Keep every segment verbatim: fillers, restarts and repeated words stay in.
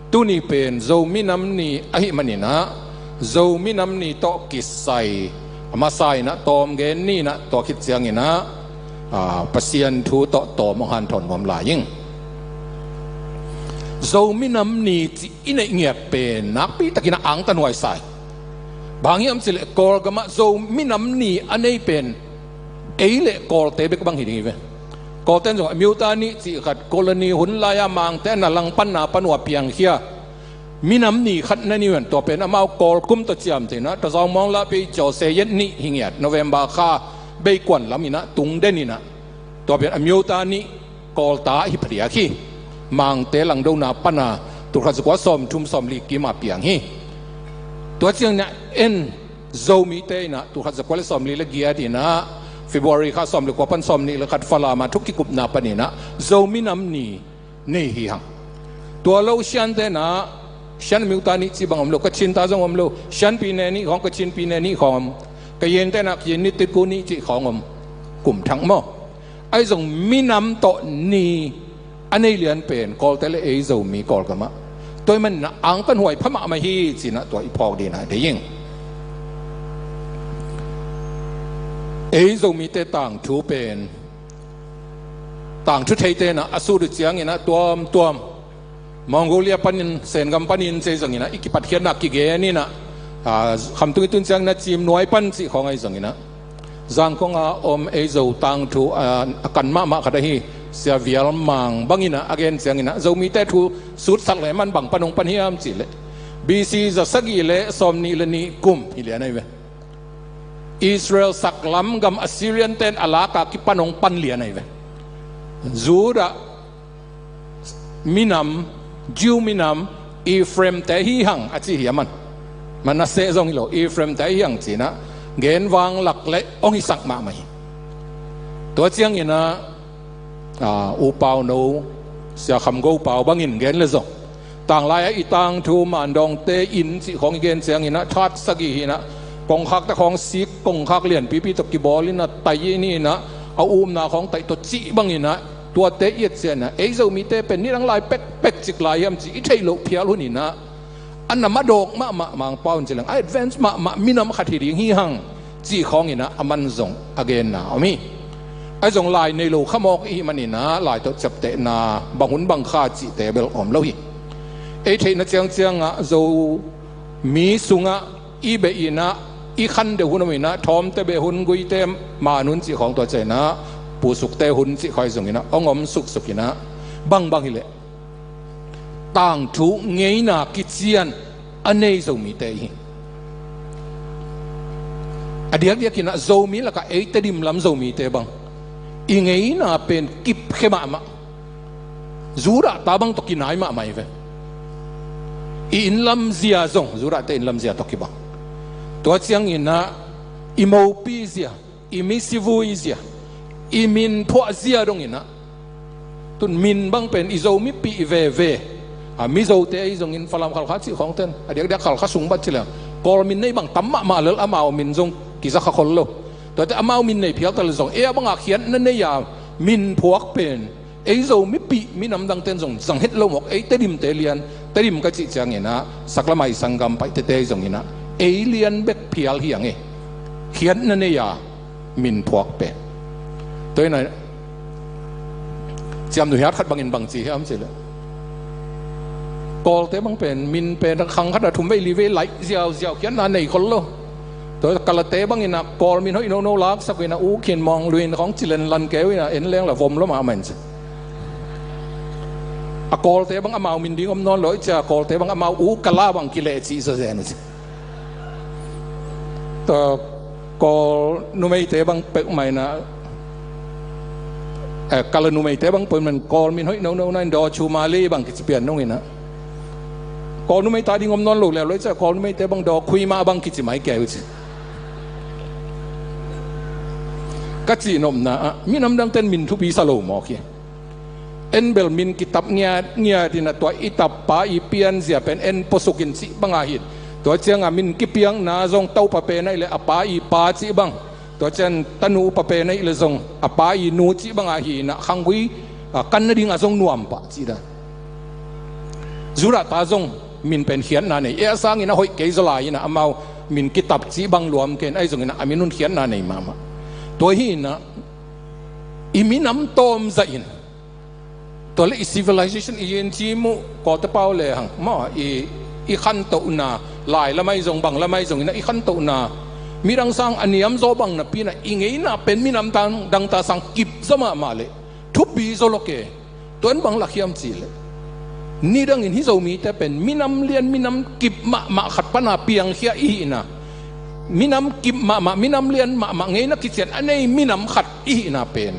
Tuni pen Zo minam ni ahih maninah, Zo minam ni tawh kisai a masa inah tawm gen ninah, tua khit cianginah, aa, Pasian thu tawh tawm hong hanthawn nuam lai ing. Zo minam ni cih i neih ngiat pen nakpi takinah angtanhuai sa hi. Bang hiam cileh Kawlgamah Zo minam ni a nei pen ei le Kawlte bek bang hi ding hi ve. Kawlten zong a miuta nih cih khat colony hun lai-a Mangte a na langpanna pan uh a piangkhia minam ni khat na ni uh hen, tua pen amau Kawl kum tawh ciamteh inah, Tazawng Mawng Lah Pei Caw Se Yet nih hi ngiat November kha beikuan lam inah tungden inah, tua pen a miuta nih Kawlta hi phadiak hi. Mangte langdona pana tulkhat zakua sawmthum sawmli kima piang hi. Tua cianginah en Zomite inah tulkhat zakua le sawmli le giat inah February kha sawm le kua pan sawmnih le khat Falam a thuk kikupna paninah Zo minam ni nei hi hang. Tua lo Shan tenah Shan miuta nih cih bang om lo, Kachin ta zong om lo. Shanpi ne nih khawng, Kachinpi ne nih khawng om. Kayin tenah Kayin ni titku nih cih khawng om. Kum thang maw? Ahi zong minam tawh ni a nei lian pen Kawlte le ei Zomi Kawlgamah. Tua ahih maninah angtanhuai pha mahmah hi cinah tua i phawk dinah deih ing. Ei Zomite tangthu pen tangthu theite inah a sut uh cianginah tuamtuam Mongolia panin, Sengam panin cei zonginah i kipatkhiatna kigen inah, aa, khamtung i tun cianginah Cimnuai pan cih khawng ahi zonginah Zangkong a om ei Zo tangthu, aa, a kan mahmah khat ahi Sia Vial Mang banginah a gen cianginah Zomite thu sutsak le man bang pan hong pan hiam cihleh B C za sagih le sawmnih le nih kum hi lian ahi ve. Israel saklam gam Assyrian ten a laka kipan hong pan lian ahi ve. Judah minam, Jew minam, Ephraim te hi hang a ci hi a man. Manasseh zong hi lo, Ephraim te hi hang cinah gen vang lak le hong hisak mahmah hi. Tua cianginah, aa, U Pau no, Sia Kham Go Pau bangin gen le zong tanglai-ah i tangthu Mandawngte inn cih khawng i gen cianginah that sagih hinah, kongkhakte khawng sik, kongkhak lianpipi tawh kibawl inah tai in inah, a umna khawng taih tawh cih banginah tuate i et cianginah ei Zomite pen nidang lai pekpek cik lai hiam cih i theih loh phial hun inah, a na madawk mahmah Mangpau in ci leng a advance mahmah minam khat hi ding hi hang cih khawnginah a man zong a genna om hi. Ahi zong lai nei lo kha mawk i hih maninah lai tawh ciaptehna bang hun bang kha cihte bel om lo hi. Ei theihna ciangciangah Zomi sungah i beh inah i khan deuh hun om inah, Thawmte beh hun, Guite man hun cih khawng, tua cianginah Pu Sukte hun cih khawng ahi zonginah hong om suksuk inah, bangbang hileh tangthu ngeina kician a nei Zomite hi. A diakdiakinah Zomi lakah ei Tedim lam Zomite bang i ngeina pen kipkhe mahmah. Judah ta bang tawh kinai mahmah hi ve. I inn lamzia zong Judah te inn lamzia tawh kibang. Tua cianginah i mopi zia, i misivui zia, i min phuah zia donginah, tun min bang pen i Zo mipih veve a, Mizote ahi zongin Falam, Khalkha cih khawngten a diakdiak Khalkha sung bat ci leng Kawl min nei bang tam mahmah lel, amau min zong kiza kha khol lo. Tuate amau min nei phial ta lel zong ei a bangah khiatna nei a min phuak pen ei Zo mipih minam dangten zong zang het lo mawk. Ei Tedimte lian, Tedim ka cih cianginah saklamai sanggam Paite te ahi zonginah ei lian bek phial hi ang e, khiatna nei a min phuak pen. Tua inah ciamnuih hat khat bangin bang ci hiam cihleh Kawlte bang pen min pen khang khatah thum vei li vei laih ziauziau, khiatna nei khol lo. Tua Kalate banginah Kawl min hoih nono laksak uh inah U Khin Maung Luin khawng ci lenlan kei uh inah en leng la vom lo mahmah in ci. A Kawlte bang amau min ding om nawn lo, i cia Kawlte bang amau U Kala bang kileh cih sa zen uh ci. Tua Kawl numeite bang peuhmah inah, eh, Kala numeite bang peuhmah in Kawl min hoih nono na in Daw Chu Ma Li bang kici pian nung inah, Kawl numei ta ding om nawn lo leh loi cia Kawl numeite bang Daw Khui Ma bang kici mai kei uh ci. Ka cihnopna ah minam dangten min thupi sa lo mawk hi. En bel min kitap ngiatngiat inah tua i tappa i pianzia pen en puasukin cih bangah hin, tua ciangah min kipiakna zong topa pen ahih leh a pa i pa cih bang, tua ciang tanu upa pen ahih leh zong a pa i nu cih bangah hinah khanggui, a, kan nading a zong nuam pah cih dan. Judah ta zong min pen khiatna nei. Ei a sangin a hoih kei zaw lai inah amau min kitap cih bang luam kei in, ahi zongin ah a min un khiatna nei mahmah. Tua hi inah i minam tawm zahin, tua le i civilization i yin ci muh kawlte pau le hang maw, i, i khantohna, lai lamai zong bang lamai zong inah i khantohna midang sang a niam zaw bang napi inah i ngeina pen minam dang, dangta sang kip zaw mahmah le thupi zaw lo ke. Tuan bang lak hiam cih leh, nidangin hih Zomite pen minam lian minam kip mahmah khat pana piangkhia i hihna, minam kip mahmah, minam lian mahmah, ngeina kician a nei minam khat i hihna pen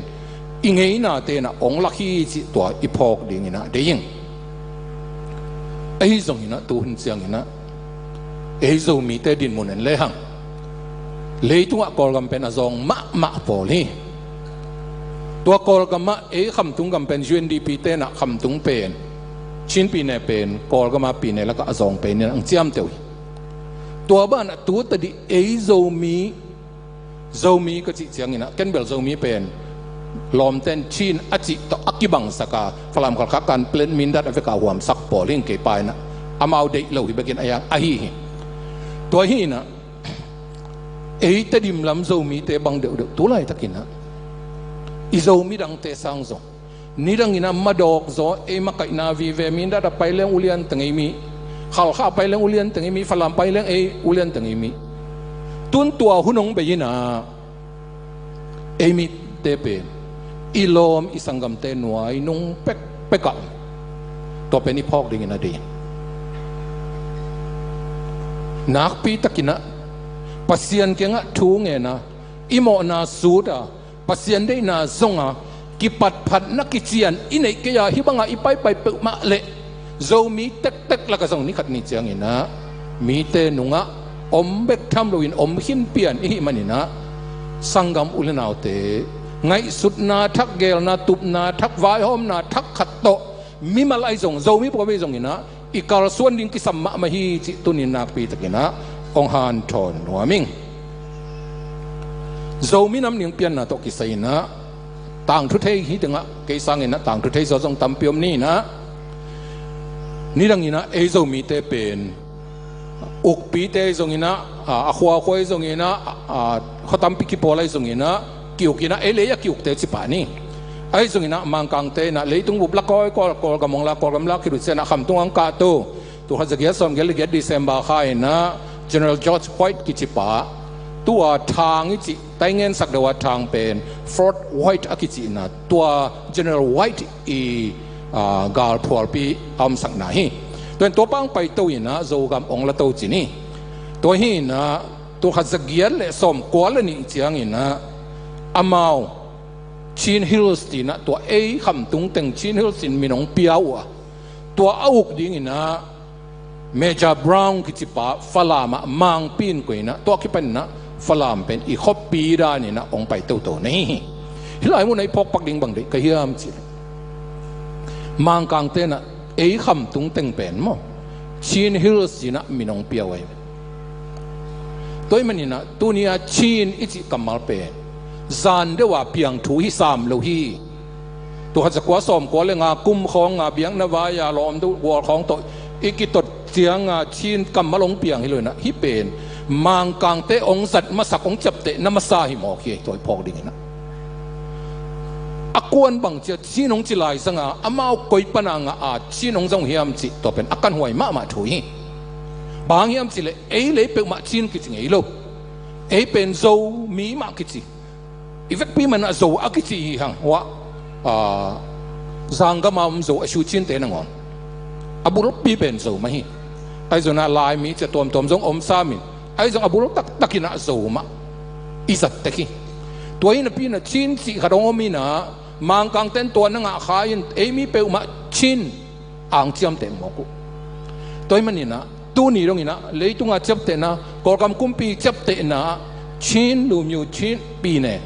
i ngeinate inah ong lak hi cih tua i phawk ding inah deih ing. Ahi zongin ah tuhun ciangin ah ei Zomite dinmun en lehang, leitungah Kawlgam pen a zawng mahmah pawl hi. Tua Kawlgamah ei khamtung gam pen U N D P te inah khamtung pen, Chin pyine pen Kawlgama pyine lakah a zawng pen inah ang ciamteuh hi. Tua banah tu tadih ei Zomi, Zomi ka cih ciangin ah ken bel Zomi pen lawmten Chin a cih tawh a kibangsak a, Falam, Khalkha, Kanpetlet, Mindat a veka huamsak pawl hi ing. Kei pa inah amau deih lo hi bekin a yang ahi hi. Tua hi inah ei Tedim lam Zomite bang deuhdeuh tu laitakin ah i Zomi dangte sang zong nidangin ah madawk zaw, ei makaihna vive, Mindat a pai leng ulian teng ei mih, Khalkha a pai leng ulian teng ei mih, Falam pai leng ei ulian teng ei mih. Tun tua hun hong bei inah ei mite pen i lawm i sanggamte nuai nung pekpek ah, tua pen i phawk dingin a deih. Nakpitakin ah Pasian kiangah thu ngen a, i mawhna sut a, Pasian deihna zong a, kipatphatna kician i neih kei a, hih bangah i paipai peuhmah leh Zomi tektek lakah zong ni khat ni ciangin ah mite nungah om bek tham loin om khin pian i hih manin ah, sanggam u le naute, ngaihsutna thak, geelna, tupna thak, vaihawmna thak khat tawh mimal ahi zong, Zomi pawlpi zongin ah i kalsuan ding kisam mahmah hi cih tuni-in nakpitakin ah kong hanthawn nuam ing. Zomi Nam Ning pianna tawh kisai-in ah tangthu thei hi tengah, kei sangin ah tangthu thei zaw zong tampi om ni-in ah, nidangin ah ei Zomite pen ukpite zongin ah, a, a khuakhua zongin ah, a, a, khua tampi kipawl ahi zongin ah, ki-uk in ah, ei le ei a ki-ukte ci pah ni. Ahi zongin ah Mangkangte in ah leitung bup la kawikawi, Kawlgam hong la, Kawlgam la khit uh ciangin ah khamtung ang kahto, tul khat za giat sawm giat le giat December kha in ah General George White kici pa, tua thang i cih, taingensak deuh a thang pen Fort White a kicihna, tua General White i, a, galphualpi a omsakna hi. Tua in tua pang paito in ah Zogam ong la to ci ni. Tua hi in ah tul khat za giat le sawm kua le nih ciangin ah amau Chin Hills ci-in ah, tua ei khamtung teng Chin Hills in min ong pia uh a, tua a uk dingin ah Major Brown kici pa Falam ah mangpi in koih in ah, tua kipan in ah Falam pen i khuapi dan in ah ong pai toto na hi hi. Hih lai mun ah i phawk pak ding bang deih ka hiam cih leh, Mangkangte in ah ei khamtung teng pen maw, Chin Hills ci-in ah min ong pia uh ahi. Tua ahih manin ah tuni-a Chin i cih kammal pen zan deuh a piang thu hi sam lo hi. Tul khat za kua sawm kua le nga kum khawng a biakna vai-a lawm deuh gual khawng tawh i kitot ciang a Chin kammal ong piang hi lo in ah, hih pen Mangkangte ong zat masak, ong ciaptehna masa hi mawk hi. Tua i phawk dingin ah, a kuan bang ci a Chin ong ci lai zang a, amau koi pan a ngah a Chin ong zang uh hiam cih, tua pen a kanhuai mahmah thu hi. Bang hang hiam cih leh ei le ei peuhmah Chin kici ngei lo. Ei pen Zomi mah kici. I vekpi man ah Zo a kici hi hang. Huah, a, Zanggam a om Zo, a Shu Chin te nangawn a bulpi pen Zo mah hi. Ahi zongin ah Laimi ci a tuamtuam zong om sam in, ahi zong a bul taktak in ah Zo mah i zat tek hi. Tua hi napi in ah Chin cih khat ong om in ah, Mangkangte in tua na ngah kha in ei mi peuhmah Chin ang ciamteh mawk uh. Tua ahih manin ah tuni dongin ah leitung a ciaptehna, Kawlgam kumpi ciaptehna, Chin lumyo, Chin pyine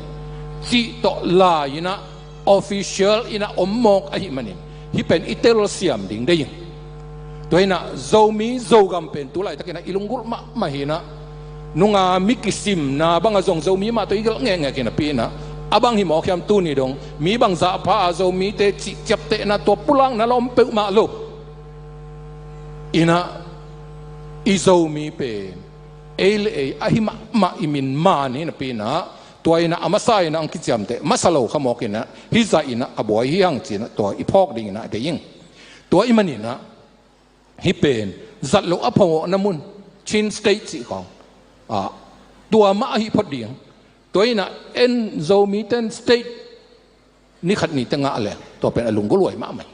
cih tawh lai in ah official in ah om mawk ahih manin, hih pen i telsiam ding deih ing. Tua hi in ah Zomi Zogam pen tu laitakin ah i lunggulh mahmah hi in ah, nunga mi kisimna bang a zong Zomi mah tawh i gelh ngekngek hi napi in ah, a bang hi mawk hiam, tuni dong mi bangzah pha a Zomite cih ciaptehna, tua pulakna la om peuhmah lo. Inah i Zomi pen ei le ei ahi mahmah i min man hi napi inah, tua inah a masa inah ang kiciamteh masa lo kha mawk inah, hizah inah a buai hi hang ci inah tua i phawk ding inah deih ing. Tua i man inah hih pen zat loh a phawkna mun Chin State cih khawng, ah, tua mah ahi phot ding. Tua inah en Zomite'n state ni khat ni teh ngah leh tua pen a lunggulh huai mahmah hi.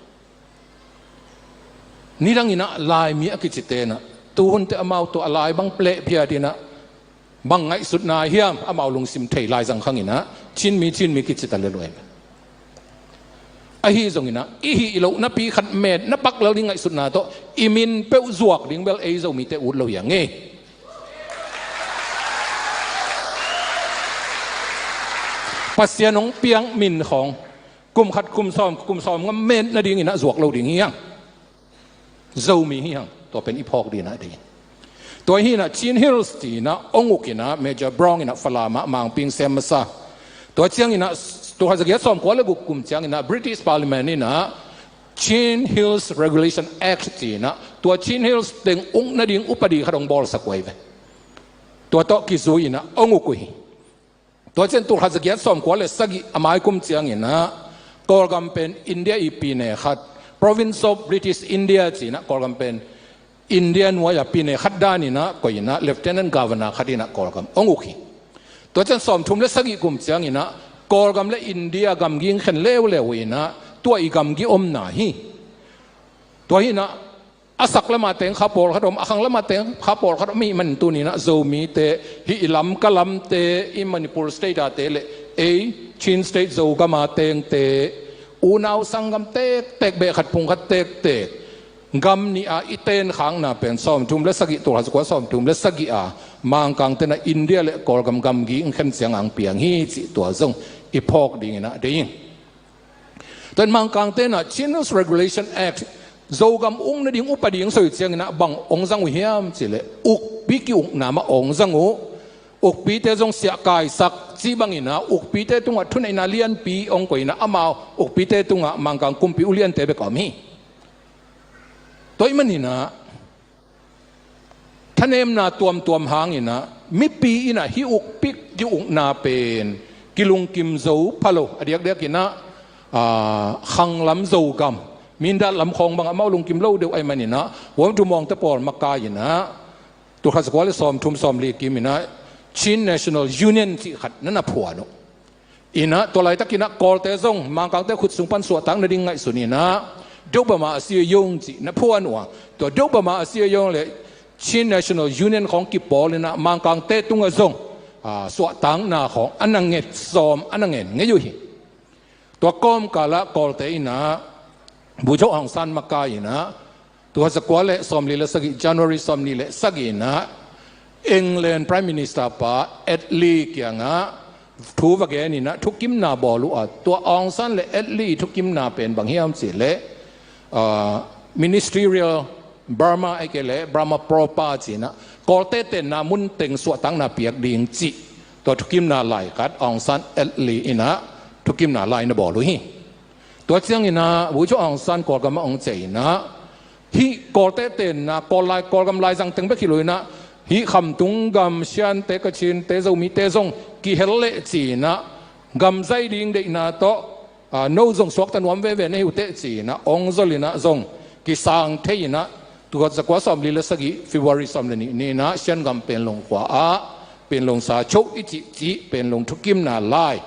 Nidang inah Laimi a kicite inah tuhun teh amau tua a lai bang pleh phiat inah bang ngaihsutna hiam amau lungsim thei lai zang khang inah Chinmi, Chinmi kici ta lel uh hi. Ahi zong inah i hih loh napi khat met na pak lo ding ngaihsutna tawh i min peuh zuak ding bel ei Zomite ut lo hi a ngei. Pasian hong piak min khawng kum khat, kum sawm, kum sawm nga met nading inah zuak lo ding hi hang. Zomi hi hang. Tua pen i phawk ding inah deih ing. Tua hi inah Chin Hills ci inah hong uk inah Major Brown inah Falam ah mangpi sem masa. Tua ciang inah tul khat za giat sawm kua le guk kum ciang inah British Parliament inah Chin Hills Regulation Act ci inah tua Chin Hills teng uk nading upadi khat hong bawlsak uh hi ve. Tua tawh kizui inah hong uk uh hi. Tua ciang tul khat za giat sawm kua le sagih a mai kum ciang inah Kawlgam pen India i pine khat, Province of British India ci inah Kawlgam pen India nuai a pine khat dan inah koih inah Lieutenant Governor khat inah Kawlgam hong uk hi. Tua ciang sawmthum le sagih kum ciang inah Kawlgam le India gamgi hong khen leuleu inah tua i gamgi omna hi. Tua hi inah a sak lamah teng kha pawlkhat om, a khang lamah teng kha pawlkhat om i hih man tuni inah Zomite hih i Lamka lamte, i Manipur State a te le ei Chin State Zogam a tengte, unau sanggam tektek, beh khat phung khat tektek, gam nih a i tenkhakna pen sawmthum le sagih, tul khat za kua sawmthum le sagih a Mangkangte inah India le Kawlgam gamgi hong khen ciang a hong piang hi cih tua zong i phawk ding inah deih ing. Tua in Mangkangte inah Chin Hills Regulation Act, Zogam uk nading upadi hong sawi ciang inah bang hong zang uh hiam cih leh ukpi ki-ukna mah hong zang uh. Ukpite zong siahkaisak cih bang inah ukpite tungah thuneihna lianpi hong koih inah amau ukpite tungah Mangkang kumpi uliante bek a om hi. Tua ahih man inah thanemna tuamtuam hang inah mipi inah hih ukpi ki-ukna pen kilungkim zo pha lo, a diakdiak inah, ah, khanglam Zogam, Mindat lam khawng bang amau lungkim lo deuh ahih man inah Wam Tum Mawngte pawl makai inah tul khat za kua le sawmthum sawmli kim inah Chin National Union cih khat na na phuan uh. Inah tua laitak inah Kawlte zong Mangkangte khut sung pan suahtak nading ngaihsun inah Deuh Bama a sia yong cih na phuan uh a, tua Deuh Bama a sia yong le Chin National Union khawng kipawl inah Mangkangte tungah zong, ah, suahtakna khawng a na nget sawm, a na ngen ngei uh hi. Tua kawmkal ah Kawlte inah Bogyoke Aung San makai inah tul khat za kua le sawmli le sagih, January sawmli le sagih inah England Prime Minister pa Attlee kiangah thu va gen inah thukimna bawl uh a, tua Aung San le Attlee thukimna pen bang hiam cih leh, ah, Ministerial Burma ahih kei leh Burma Proper ci inah Kawlte tenna mun teng suahtakna piak ding cih tua thukimna lai khat Aung San Attlee inah thukimna lai na bawl uh hi. Tua ciang inah Bogyoke Aung San Kawlgam ah hong ciah inah hih Kawlte tenna, Kawl lai, Kawlgam laizang teng bek hi lo inah hih khamtung gam Shante, Kachinte, Zomite zong kihel leh ci inah gam zai ding deihna tawh, ah, no zong suakta nuam veve na hi uh teh ci inah hong zol inah zong kisang thei inah tul khat za kua sawmli le sagih February sawm le nih ni inah Shan gam Panglong khua ah Panglong sa choh i cih cih Panglong thukimna lai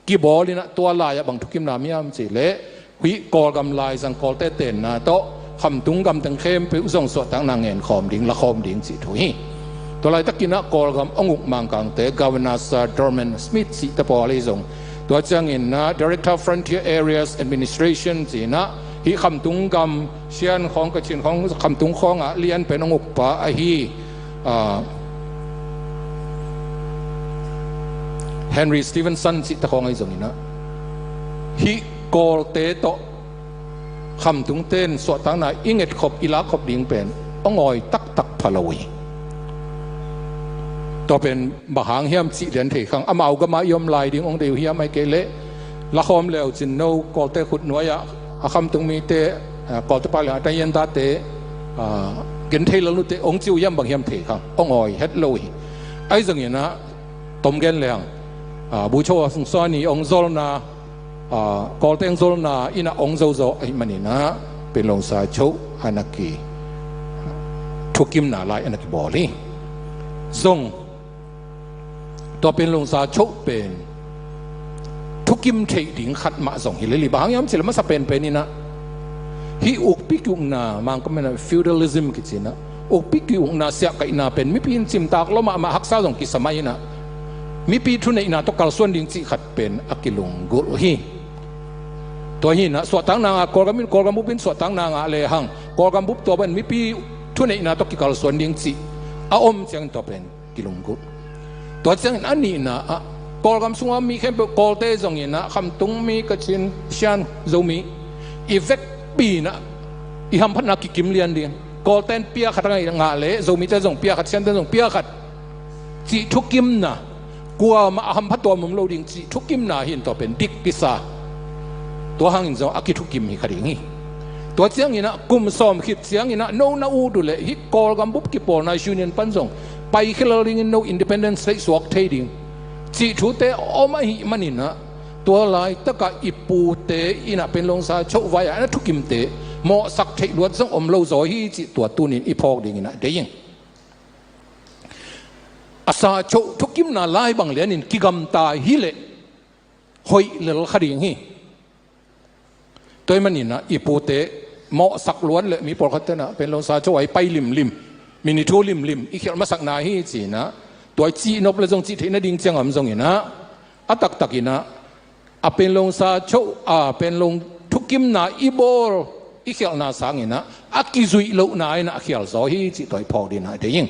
kibawl inah tua lai ah bang thukimna om hiam cih leh hih Kawlgam laizang Kawlte tenna tawh khamtung gam teng khempeuh zong suahtakna ngen khawm ding, la khawm ding cih thu hi. Tua laitak inah Kawlgam hong uk Mangkangte Governor Sir Dorman Smith cihte pawl ahi zong, tua ciang inah Director Frontier Areas Administration ci inah hih khamtung gam Shan khawng, Kachin khawng, khamtung khawng ah lian pen hong ukpa ahi, ah, Henry Stevenson cihte khawng ahi zong inah hih Kawlte tawh khamtungte in suahtakna i ngetkhop, i lakkhop ding pen a ngawi taktak pha lo uh hi. Tua pen bang hang hiam cih lian thei khang, amau gam ah i om lai ding hong deih uh hiam, ahih kei leh la khawm leu cin no Kawlte khut nuai ah a khamtung mite, ah, Kawlte pau leh a taiyendate, ah, Gen thei lel nute ong ci uh hiam bang hiam thei khang ong awi het lo hi. Ahi zongin ah tom gen leng, ah, bucho a sungsuan i ong zolna, ah, Kawlte ong zolna in ah ong zozo ahih manin ah Panglong Sa Cho a na ki thukimna lai a na kibawl hi. Zong tua Panglong Sa Cho pen thukim theih ding khat mah zong hi lel hi. Bang hang hiam cih leh masa penpen in ah hih ukpi ki-ukna, Mangkam in ah feudalism kici in ah ukpi ki-ukna, siahkaihna pen mipi in cimtak lua mahmah, haksa zong kisa mai in ah mipi thuneihna tawh kalsuan ding cih khat pen a kilunggulh hi. Tua hi in ah suahtakna ngah, Kawlgam in, Kawlgam bup in suahtakna ngah lehang Kawlgam bup tua bang mipi thuneihna tawh kikalsuan ding cih a om ciangin tua pen kilunggulh. Tua ciangin a nihna ah Kawlgam sunga mi khempeuh, Kawlte zongin ah, Khamtung mi, Kachin, Shan, Zomi, i vekpi in ah i hamphatna kikim lian ding. Kawlte in pia khat a ngah leh Zomite zong pia khat, Shante zong pia khat cih thukimna, kuamah a hamphat tuam om lo ding cih thukimna hi in tua pen dik kisa. Tua hangin zong a kithukim hi kha ding hi. Tua ciangin ah kum sawm khit ciangin ah no na ut uh leh hih Kawlgam bup kipawlna Union pan zong paikhia lel dingin no independent state suak thei ding cih thute om ahih manin ah tua laitakah i pute in ah Panglong Sa Cho vai-ah a na thukimte mawhsak theih luat zong om lo zaw hi cih tua tunin i phawk dingin ah deih ing. A Sa Cho thukimna lai bang lianin kigamta hi leh hoih lel kha ding hi. Tua ahih manin ah i pute mawhsak luat leh mi pawlkhatte in ah Panglong Sa Cho a i pai limlim, mi ni thu limlim i khialh masakna hi ci in ah tua i cihnop leh zong cih theih nading ciang a om zongin ah a taktak in ah a Panglong Sa Cho, a Panglong thukimna i bawl i khialhna sangin ah a kizuih lohna in ah a khial zaw hi cih tua i phawk dingin ah deih ing.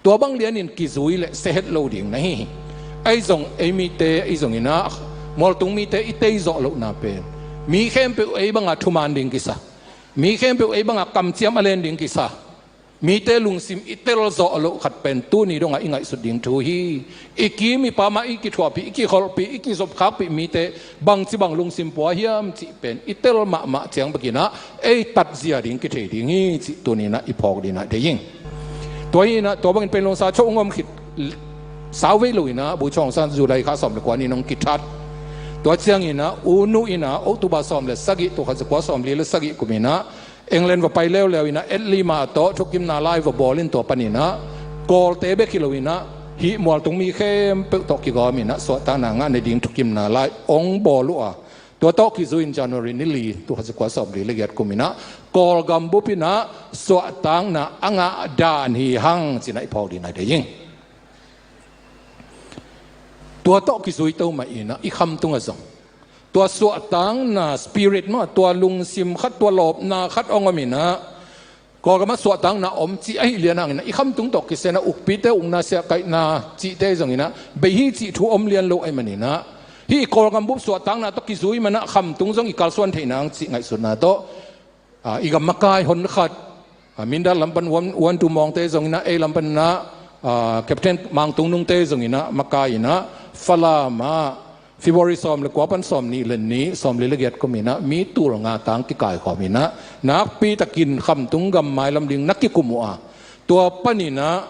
Tua bang lianin kizui leh sia het lo ding na hi hi. Ahi zong ei mite, ei zongin ah mualtung mite i tei zawh lohna pen mi khempeuh ei banga thuman ding kisa, mi khempeuh ei banga kamciam a len ding kisa, mite lungsim i tel zawh loh khat pen tuni dongah i ngaihsut ding thu hi. I kim i pam ah i kithuahpih, i kikholhpih, i kizopkhakpih mite bangci bang lungsim pua hiam cih pen i tel mahmah ciang bekin ah ei tatzia ding kithei ding hi cih tuni in ah i phawk dingin ah deih ing. Tua hi in ah tua bangin Panglong Sa Cho hong om khit sauvei lo in ah Bogyoke Aung San July kha sawm leh kua ni in hong kithat. Tua ciangin ah U Nu in ah October sawm leh sagih, tul khat za kua sawmli leh sagih kum in ah England va pai leuleu in ah Attlee ma tawh thukimna lai va bawl in tua panin ah Kawlte bek hi lo in ah hih mualtung mi khempeuh tawh kigawm in ah suahtakna ngah nading thukimna lai hong bawl uh a, tua tawh kizui in January ni li, tul khat za kua sawmli leh giat kum in ah Kawlgam bup in ah suahtakna a ngah dan hi hang ci in ah i phawk dingin ah deih ing. Tua tawh kizui to mah in ah i khamtung ah zong tua suahtakna spirit mah, tua lungsim khat, tua lawpna khat hong om in ah Kawlgam ah suahtakna om cih ahih lian hangin ah i khamtung tawh kisai in ah ukpite ukna, siahkaihna cihte zongin ah bei hi cih thu om lian lo ahih manin ah hih Kawlgam bup suahtakna tawh kizui man ah khamtung zong i kalsuan theih nang cih ngaihsutna tawh, ah, i gam makai hon khat, ah, Mindat lam pan Uan, Uan Tu Maung te zongin ah, ei lam pan in ah, ah, Captain Mang Tung Nung te zongin ah makai in ah Falam ah February sawm leh kua pan sawmnih leh nih, sawmli leh giat kum in ah mi tul nga tang kikaikhawm in ah nakpi takin khamtung gam mailam ding na kikum uh a, tua panin ah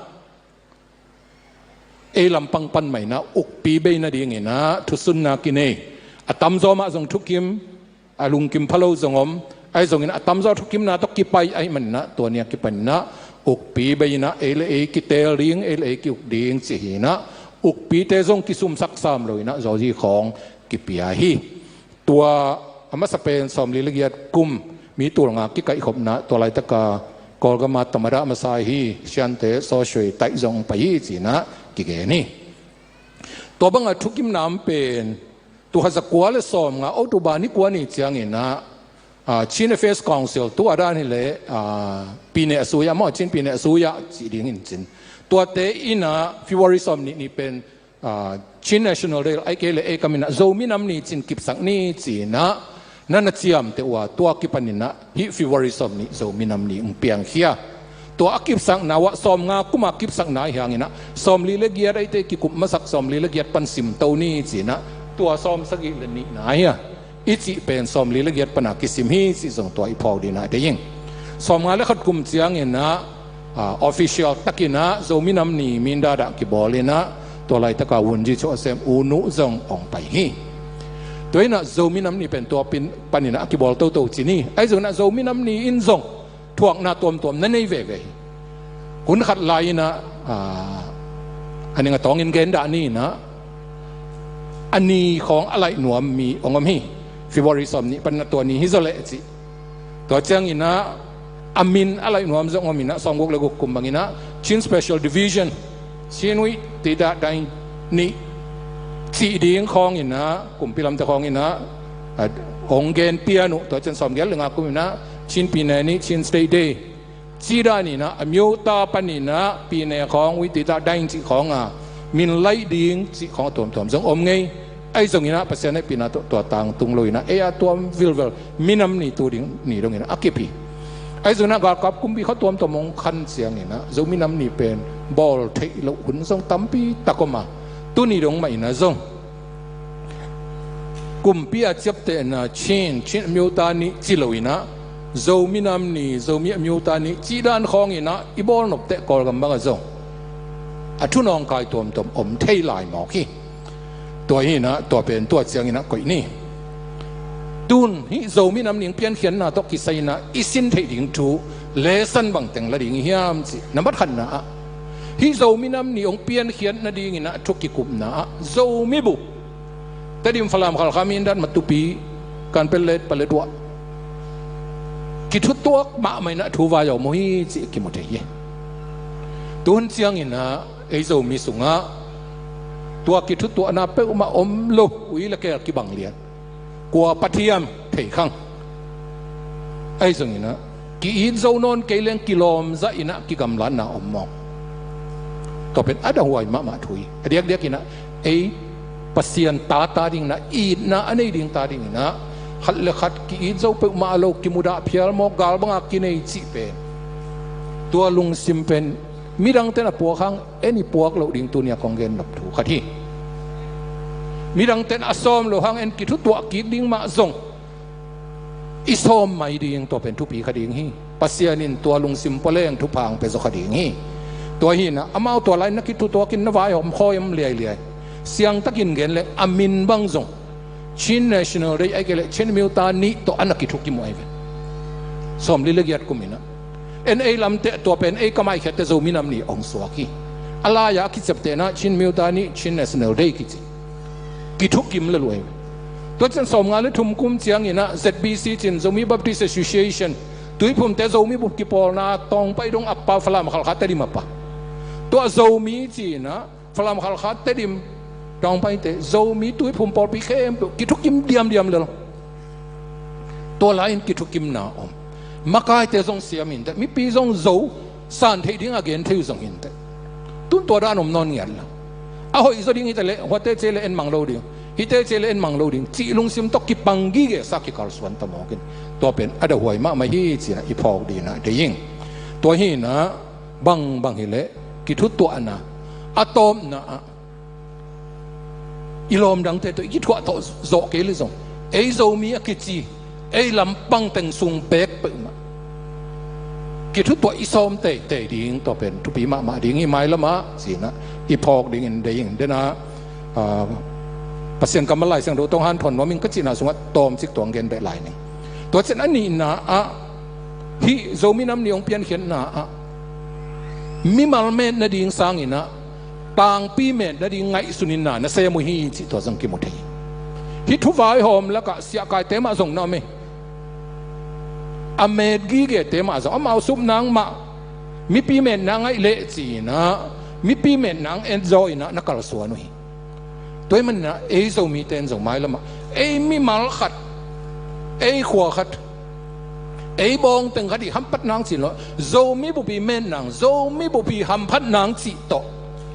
ei lampang pan mah in ah ukpi bei nadingin ah thusunna kinei. A tamzaw mah zong thukim, a lungkim pha lo zong om. Ahi zongin a tamzaw thukimna tawh kipai ahih manin ah tua ni a kipanin ah ukpi bei in ah ei leh ei kiteel ding, ei leh ei ki-uk ding ci hi in ah ukpite zong kisumsak sam lo in ah zawzi khawng kipia hi. Tua a masa pen sawmli leh giat kum mi tul nga kikaihkhopna, tua laitaka Kawlgam ah tamada masa hi, Shante, Sawshwe, Taih zong pai hi ci in ah kigen hi. Tua banga thukimna om pen tul khat za kua leh sawmnga October ni kua ni ciangin ah, ah, Chin Affairs Council, tu a dan hi leh, ah, Pyine Asuya maw, Chin Pyine Asuya cih ding in cin, tuate in ah February sawmnih ni pen, ah, Chin National Day, ahih kei leh ei kam in ah Zomi Nam Ni ci in kipsak ni ci in ah na na ciamteh uh a, tua kipanin ah hih February sawmnih Zomi Nam Ni hong piangkhia. Tua a kipsakna uh ah sawmnga kum a kipsakna hi hangin ah sawmli leh giat a eite kikup masak sawmli leh giat pan simto ni ci in ah tua sawmsagih leh nihna hi a, i cih pen sawmli leh giat pan a kisim hi cih zong tua i phawk dingin ah deih ing. sawmnga le khat kum ciangin ah, ah, official takin ah Zomi Nam Ni Mindat ah kibawl in ah, tua laitaka Wungyi Cho a sem U Nu zong hong pai hi. Tua in ah Zomi Nam Ni pen tua pin, panin ah a kibawl toto ci ni. Ahi zongin ah Zomi Nam Ni in zong thuakna tuamtuam na nei veve hi. Hun khat lai in ah, ah, a ning a tawngin gen dah ni in ah, a ni khawng a laih nuam mi hong om hi. February sawmnih panin ah tua ni hi zaw leh cih. Tua ciangin ah a min a laih nuam zong om in ah, sawmguk le guk kum bangin ah Chin Special Division, Chin Witidating Ni cih ding khawng in ah, kumpi lamte khawng in ah, ah, hong gen pian uh. Tua ciang sawmgiat le nga kum in ah Chin Pyine Ni, Chin State Day, ci dan in ah, a myo ta panin ah pyine khawng, witidating cih khawng a min laih ding cih khawng a tuamtuam zong om ngei. Ahi zongin ah Pasian hehpihna tawh tua tangtung lo in ah, ei a tuam vilvel minam ni tu ding ni dongin ah a kip hi. Ahi zongin ah galkap kumpi khua tuamtuam hong khan ciangin ah Zomi Nam Ni pen bawl theih loh hun zong tampi tak om a, tuni dong mah in ah zong kumpi a ciaptehna Chin, Chin a myo ta ni ci lo in ah, Zomi Nam Ni, Zomi a myo ta ni cih dan khawng in ah i bawl nop teh Kawlgam bang ah zong a thu nawngkai tuamtuam om thei lai mawk hi. Tua hi in ah, tua pen tua ciangin ah koih ni. Tun hih Zomi Nam Ni piankhiatna tawh kisai in ah i sin theih ding thu, lesson bangteng la ding i hiam cih, nambat khatna ah, hih Zomi Nam Ni hong piankhiat nadingin ah thu kikupna ah Zomi bup, Tedim, Falam, Khalkha, Mindat, Matupi, Kanpetlet, Paletwa, kithutuak mahmah in ah thu vai a om uh hi cih kimu thei hi. Tu hun ciangin ah ei Zomi sungah tua kithutuahna peuhmah om lo, ui le keel kibang lian, kua pathiam thei khang. Ahi zongin ah ki-it zo nawn kei leng kilawm zah in ah kigamlatna om mawk. Tua pen a dahuai mahmah thu hi. A diakdiak in ah ei Pasian ta ta ding in ah, itna a nei ding ta ding in ah, khat le khat ki-it zo peuhmah lo, kimudah phial mawk, gal banga kinei cih pen, tua lungsim pen midangte'n a puak hang en i puak loh ding tuni a kong gen nop thu khat hi. Midangte'n a sawm loh hang en kithutuah kik ding mah zong i sawm mai ding, tua pen thupi kha ding hi. Pasian in tua lungsim pua leng thupha hong pia zaw kha ding hi. Tua hi in ah amau tua lai-in na kithutuak in na vaihawm khawi om liailiai. Siangtakin gen leng a min bang zong Chin National Day ahih kei leh Chin Myo Ta Ni tawh a na kithukim uh ahi ve. Sawmli le giat kum in ah en ei lamte, tua pen ei kamaikhiatte Zomi Nam Ni hong suak hi. A lai-a a kiciaptehna Chin Myo Ta Ni, Chin National Day kici, kithukim lel uh ahi ve. Tua ciang sawmnga le thum kum ciangin ah Z B C cin, Zomi Baptist Association, Tuiphumte Zomi bup kipawlna Tawngpai dong a pa, Falam, Khalkha, Tedim a pa, tua Zomi ci in ah Falam, Khalkha, Tedim, Tawngpaite, Zomi Tuiphum pawlpi khempeuh kithukim diamdiam lel. Tua lai-in kithukimna om. Makaite zong siam inteh, mipi zong zo san theih ding a gen thei uh zong hi inteh. Tun tua dan om nawn ngiat lo. A hoih zaw ding hi ta leh, huate ci leh en mang lo ding, hihte ci leh en mang lo ding cih lungsim tawh kipang gige sa, kikalsuan ta mawk in. Tua pen a dahuai mahmah hi ci in ah i phawk ding in ah deih ing. Tua hi in ah bangbang hi leh kithutuahna a tawpna ah i lawm dangte tawh i kithuah tawh zawh kei leh zong, ei Zomi a kici ei lampang teng sung beek peuhmah kithutuah i sawm teitei ding, tua pen thupi mahmah ding hi. Mailam ah ci in ah i phawk dingin deih ing. Den ah, ah, Pasian kammal Lai Siangtho tawh hanthawn nuam ing ka cihna sungah tawmcik tuang gen beh lai ning. Tua ciang a nihna ah, hih Zomi Nam Ni hong piankhiatna ah mimal met nading sangin ah tangpi met nading ngaihsun in na na sem uh hi cih tua zong kimu thei. Hih thu vaihawm lakah siahkaite mah zong na om hi. A met gigete mah zong, amau sup nang mah mipi metna ngaih leh ci in ah mipi metna hong en zaw in ah na kalsuan uh hi. Tua ahih manin ah ei Zomite in zong mailam ah ei mimal khat, ei khua khat, ei bawngteng khat i hamphat nang cih lo, Zomi bup i met nang, Zomi bup i hamphat nang cih tawh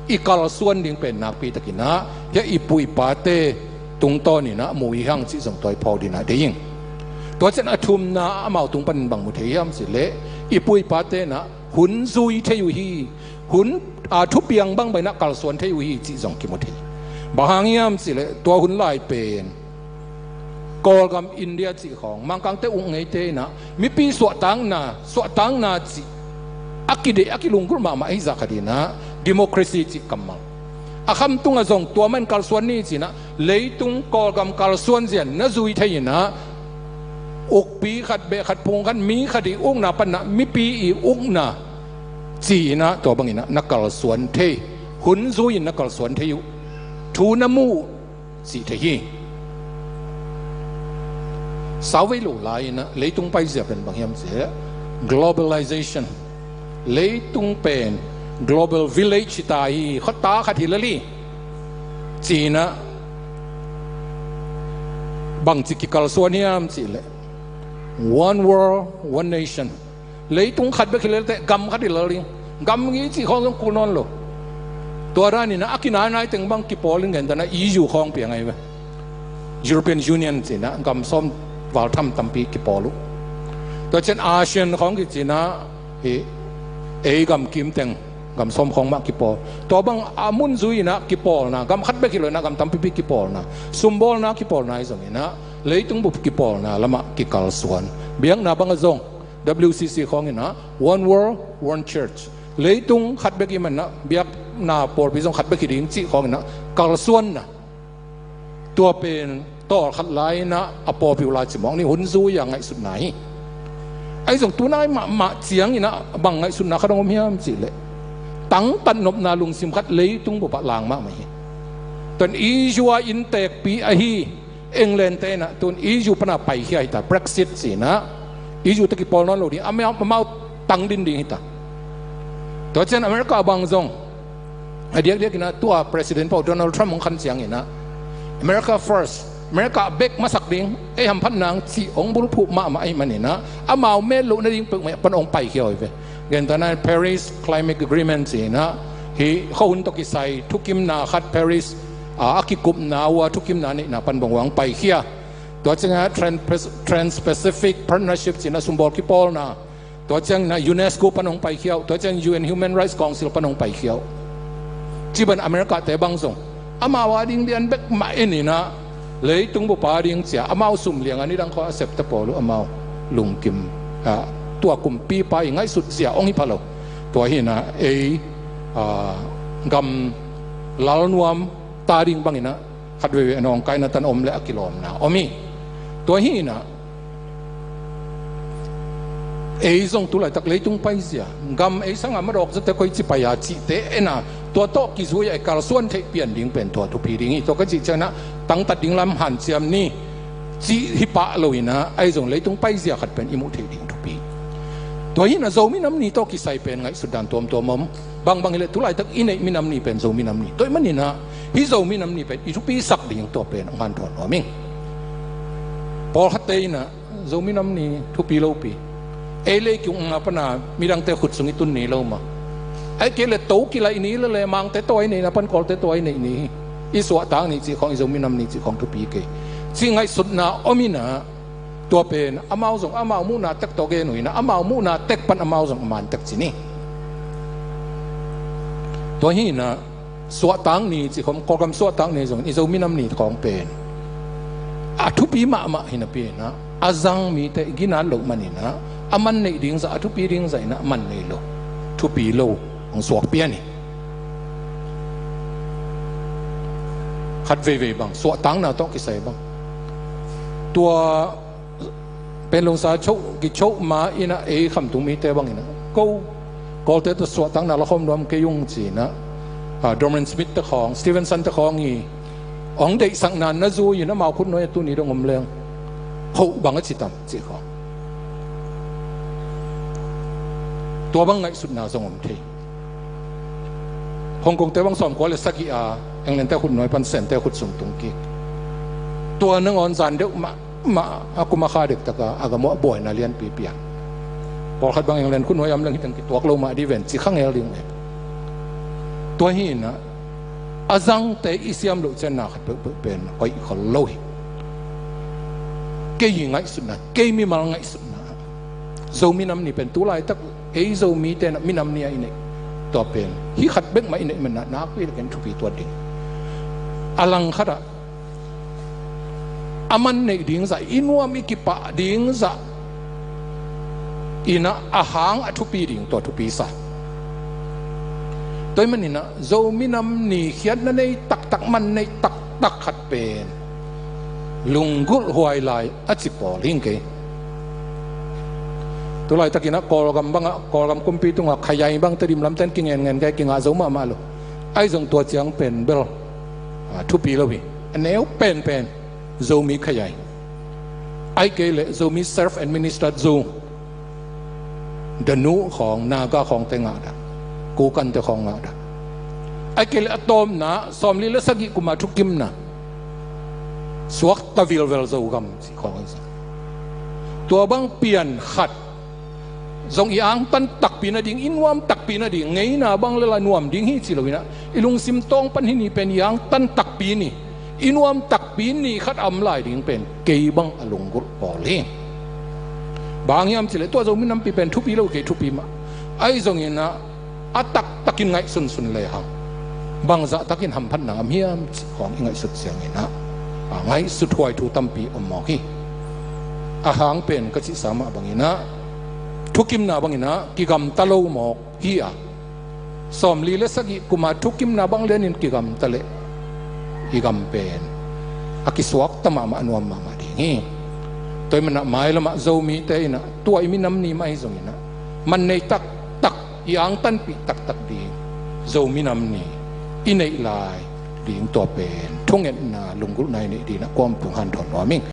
i kalsuan ding pen nakpi takin ah hih i pu i pate tungtawn in ah mu hi hang cih zong tua i phawk ding in ah deih ing. Tua ciang a thumna ah amau tung panin bang mu thei hiam cih leh, i pu i pate in ah hun zui thei uh hi. Hun, a, thupiang bangbang in ah kalsuan thei uh hi cih zong kimu thei. Bang hang hiam cih leh tua hun lai pen Kawlgam India cih khawng Mangkangte uk ngeite inah mipi suahtakna, suahtakna cih a kideih, a kilunggulh mahmah ahi zah khat inah democracy cih kammal a khamtungah zong tua man kalsuan ni ci inah leitung Kawlgam kalsuan zia na zui thei inah ukpi khat, beh khat, phung khat, mi khat ii ukna panah mipi ii ukna ci inah tua bang inah na kalsuan thei, hun zui in na kalsuan thei uh, thu na mu uh cih thei hi. Sauvei lo lai inah leitung paizia pen bang hiam cih leh globalization. Leitung pen global village hi ta hi, khuata khat hi lel hi ci inah bangci kikalsuan hiam cih leh one world, one nation. Leitung khat bek hi lel teh gam khat hi lel ding. Gam ngi cih khawng zong kul nawn lo. Tua dan inah a kinai nai teng bang kipawl in, gentehna E U khawng piang ahi ve. European Union ci inah gam sawm val tham tampi kipawl uh. Tua ciang ASEAN khawng kici inah hi, ei gam kim teng gam sawm khawng mah kipawl. Tua bang a mun zui inah kipawlna, gam khat bek hi lo inah gam tampipi kipawlna, sumbawlna kipawlna ahi zong inah leitung bup kipawlna lamah kikalsuan. Biakna bangah zong W C C khawng inah one world, one church. Leitung khat bek i hih man inah biakna pawlpi zong khat bek hi ding cih khawng inah kalsuanna. Tua pen tawlkhat lai inah a pawlpi uh lai cimawh ni, hun zui a ngaihsutna hi. Ahi zong tunai mahmah ciang inah bang ngaihsutna khat hong om hiam cih leh tangtat nopna lungsim khat leitung bup ah lang mahmah hi. Tua in E U a innteekpi ahi England te inah tun E U pana paikhia hi ta, Brexit ci inah E U te kipawl nawn lo ding, amau, amau tang din ding hi ta. Tua ciang America bang zong a diakdiak inah tua president pau Donald Trump hong khan ciang inah America first, America bek masak ding, ei hamphat nang cih hong bulphuh mahmah ahi man inah amau met loh nading peuhmah pan hong paikhia uh hi ve. Gentehna Paris Climate Agreement ci inah hi, khuahun tawh kisai thukimna khat Paris a, a kikupna uh a thukimna neihna pan bang uh hong paikhia. Tua ciangah Trans-, Trans-Pacific Partnership ci inah sumbawl kipawlna. Tua ciang inah UNESCO pan hong paikhia uh. Tua ciang U N Human Rights Council pan hong paikhia uh. Ci ban America te bang zong amau a ding lian bek mah en inah leitung bup a ding ci a amau sum liang a nidang khawng a septe pawl uh amau lungkim, ah, tua kumpipa i ngaihsut zia hong hi pha lo. Tua hi inah ei, ah, gam lalnuam ta ding bang inah khat veivei a nawngkaina tan om le a kilawmna om hi. Tua hi inah ei zong tulaitak leitung paizia, gam ei sanga madawk zate koici pai a cihte en a, tua tawh kizui a i kalsuan theih pian ding pen tua thupi ding hi. Tua ka cih ciang inah tangtat ding lam hanciam ni cih hi pah lo inah, ahi zong leitung paizia khat pen i muh theih ding thupi. Tua hi inah Zo minam ni tawh kisai pen ngaihsut dan tuamtuam om. Bangbang hileh tulaitak i neih minam ni pen Zo minam ni. Tua ahih man inah hih Zo minam ni pen i thupisak ding tua pen hong hanthawn nuam ing. Pawlkhatte inah Zo minam ni thupi lopi, ei lei kiung nga pana midangte khut sung i tun ni lo mah. Ahih kei leh to kilaih ni lele Mangte tua i neihna pan Kawlte tua i neih ni hi. I suahtak ni cih khawng, i Zo minam ni cih khawng thupi kei cih ngaihsutna om inah, tua pen amau zong amau muhna tek tawh gen uh inah, amau muhna tek pan amau zong a man tek ci ni. Tua hi inah suahtak ni cih khawng, Kawlgam suahtak ni zong i Zo minam ni khawng pen a thupi mahmah hi napi inah, a zang mite i ginat loh man inah, a man neih ding zah, a thupi ding zah inah a man nei lo, thupi lo hong suak pian hi. Khat veivei bang suahtakna tawh kisai bang, tua Panglong sa choh, kichoh ma inah ei khamtung mite bang inah ko Kawlte tawh suahtakna lakhawm nuam kei ung ci inah, ah, Dorman Smith te khawng, Stevenson te khawng i hong deihsakna na zui in amau khutnuai a tuni dong om leng hoh bang a ci tam cih khawng. Tua bang ngaihsutna zong om thei. Hong Kongte bang sawmkua le sagih a Englandte khutnuai pan Sente khut sung tung kik. Tua nangawn zan deuh mah mah a kum a kha dektak a a gam uh ah buaina lianpi piang. Pawlkhat bang England khutnuai a om leng hih teng kituak lo mah dih ven ci kha ngel ding uh hi. Tua hi inah a zangte i siam loh ciang na khat peuhpeuh pen hoih khol lo hi. Kei i ngaihsutna, kei mimal ngaihsutna, Zo minam ni pen tulaitak ei Zo mite na minam ni a i neih, tua pen hih khat bek mah i neih man inah nakpi takin thupi tuat ding. A langkhat ah a man neih ding zah, i nuam i kipah ding zah inah a hang a thupi ding tua thupi sa. Tua ahih maninah Zo minam ni khiatna nei taktak, man neih taktak khat pen lunggulh huai lai a ci pawl hing kei. Tulaitakinah Kawlgam bangah, Kawlgam kumpi tungah khayai bang Tedim lamten kingenngen kei, kingah zo mahmah lo. Ahi zong tua ciang pen bel a thupi lo hi. A neu penpen Zomi khayai, ahih kei leh Zomi self-administered zone, Danu khawng, Naga khawngte ngahdah, Kokante khawng ngahdah. Ahih kei leh a tawpna sawmli le sagih kuma thukimna suakta vilvel Zogam cih khawng hi zong. Tua bang pian khat zong i angtan takpi nading, i nuam takpi nading, ngeina bang le la nuam ding hi ci loinah, i lungsim tawng pan hih ni pen i angtan takpi ni, i nuam takpi ni khat a om lai ding pen kei bang a lunggulh pawl hi. Bang hang hiam cih leh tua Zo minampi pen thupi lo kei, thupi mah. Ahi zonginah a taktakin ngaihsunsun lehang bangzahtakin hamphatna om hiam cih khawng i ngaihsut cianginah a ngaihsut huai thu tampi om mawk hi. A hang pen ka cihsa mah banginah thukimna banginah kigamta lo mawk hi a, sawmli le sagih kuma thukimna bang lianin kigamta leh i gam pen a kisuakta mahmah, a nuam mahmah ding hi. Tua ahih manah mailamah Zomite inah tua i minam ni mah ahi zonginah man nei taktak, i angtanpih taktak ding Zo minam ni i neih lai ding tua pen thungetna, lunggulhna i neih dinah kuampung hanthawn nuam ing.